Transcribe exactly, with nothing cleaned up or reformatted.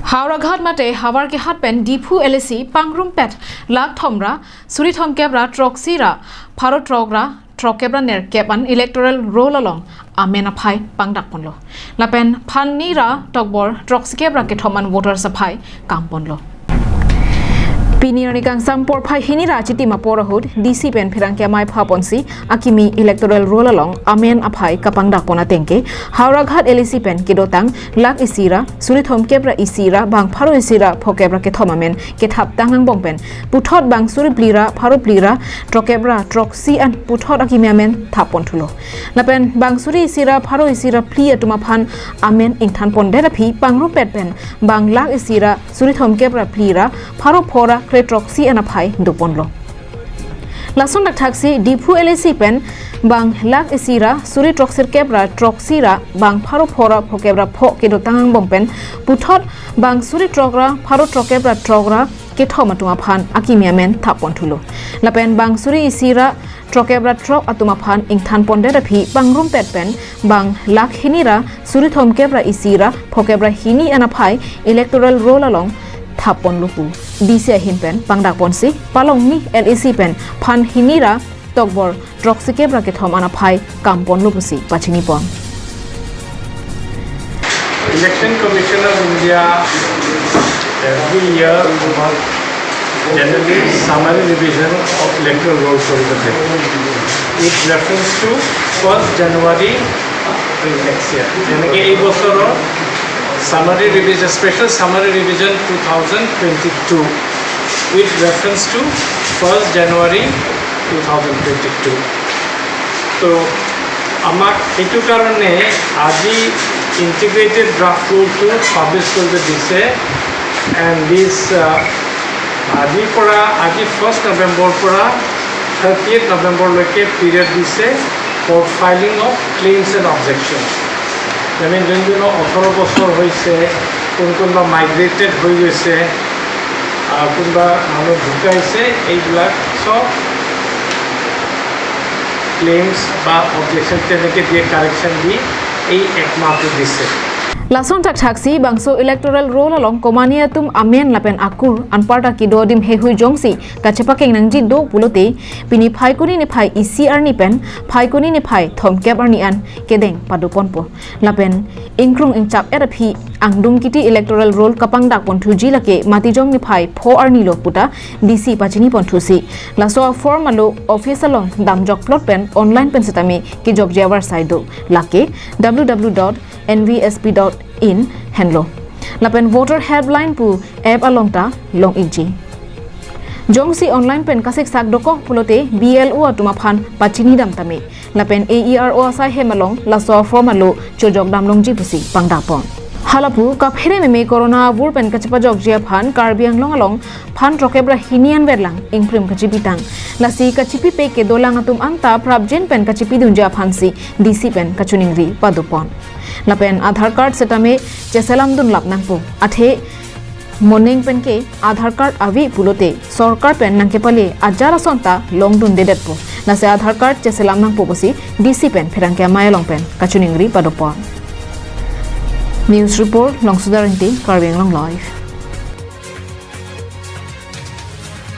Howraghat mate Howraghat pen Diphu L A C pangrumpet lakh thom ra suri thomkep ra throksi ra pharo throk ra throkkep ra nerkep an electoral roll along amen aphai pangdakponlo. Lapen phan ni ra tokbor throksikep ra kethom an voters aphai kamponlo. Pini arni kangsam porphai hini ra chitim apor ahut D C pen pherangke amei phaponsi akimi electoral roll along amen aphai kapangdakpon atengke Howraghat L A C pen kedotang lakh isi ra suri thomkep ra isi ra bang pharo isi ra phokep ra kethom amen kethaptang angbong pen puthot bang suri phli ra pharo phli ra throkkep ra throksi an puthot akimi amen thapponthulo. Lapen bang suri isi ra pharo isi ra phli atum aphan amen ingthanpondet aphi pangrumpet pen bang lakh isi ra suri thomkep ra phli ra pharo pho ra kre throksi an aphai doponlo. Lason thakthaksi Diphu L A C pen bang lakh isi ra suri throksirkep ra throksi ra bang pharo pho ra phokep ra pho kedotang angbong pen puthot bang suri throk ra pharo throkkep ra throk ra kethom atum aphan akimi amen thapponthulo. Lapen bang suri isi ra throkkep ra throk atum aphan ingthanpondet aphi pangrumpet pen bang lakh hini ra suri thomkep ra isi ra phokep ra hini an aphai electoral roll along thapponlo pu D C ahin pen pangdakponsi palongni L A C pen phan hini ra tokbor throksikep ra kethom an aphai kamponlo pusi pachinipon. Election Commission of India every year generally summary revision of electoral roll কৰি থাকে with reference to first January next year. যেনেকে এই বছৰৰ summary revision, special summary revision two thousand twenty-two with reference to first January two thousand twenty-two. তো আমাক সেইটো কাৰণে আজি ইণ্টিগ্ৰেটেড ড্ৰাফ্ট ৰুলটো পাব্লিছ কৰিব দিছে। এণ্ড দিছ আজিৰ পৰা, আজি ফাৰ্ষ্ট নৱেম্বৰৰ পৰা থাৰ্টি এইট নৱেম্বৰলৈকে পিৰিয়ড দিছে for filing of claims and objections। মানে যোন যোন ওঠৰ বছৰ হৈছে, কোন কোনোবা মাইগ্ৰেটেড হৈ গৈছে, আহ, কোনোবা মানুহ ঢুকাইছে, এইবিলাক চব ক্লেইমছ বা অবজেকশ্যন তেনেকে দিয়ে, কাৰেকশ্যন দি এই এক মাহটো দিছে। Lason thakthaksi bangso electoral roll along komane atum amen lapen akur anparta kedo adim heihui jongsi kachepakeng nangji do pulote pini Phaikuni niphai isi arni pen Phaikuni niphai thomkep arni an kedeng padoponpo. Lapen ingkrung ingchap-et aphi angdung kiti electoral roll kapangdakponthuji lake Matijong niphai pho arni lo puta D C pachiniponthusi. Laso a-form alo office along damjokplot pen online pen setame kejokji avarsai do. Lake W W W dot N V S P dot in henlo. Lapen voter helpline pu app along ta long-ikji. Jongsi online pen kasiksak dokok pulote B L O atum aphan pachinidam tame. Lapen A E R O asai hem along laso a-form alo chojokdam longji pusi pangdakpon. Halapu kaphere meme corona avur pen kachepajokji aphan Karbi Anglong along phan throkkep ra hini an verlang ingprim kachipitang. Lasi kachipipe kedolang atum anta prapjin pen kachipidunji aphansi D C pen kachiningri padopon. Lapen Aadhaar card setame cheselamdunlap nangpo. Athe moning pen ke Aadhaar card ave pulote sorkar pen nangkepale ajar ason ta longdundedetpo. Lasi Aadhaar card cheselam nangpo pusi D C pen pherangke amei along pen kachiningri padopon. News report, Longsudar Ingti, Karbi Anglong Live.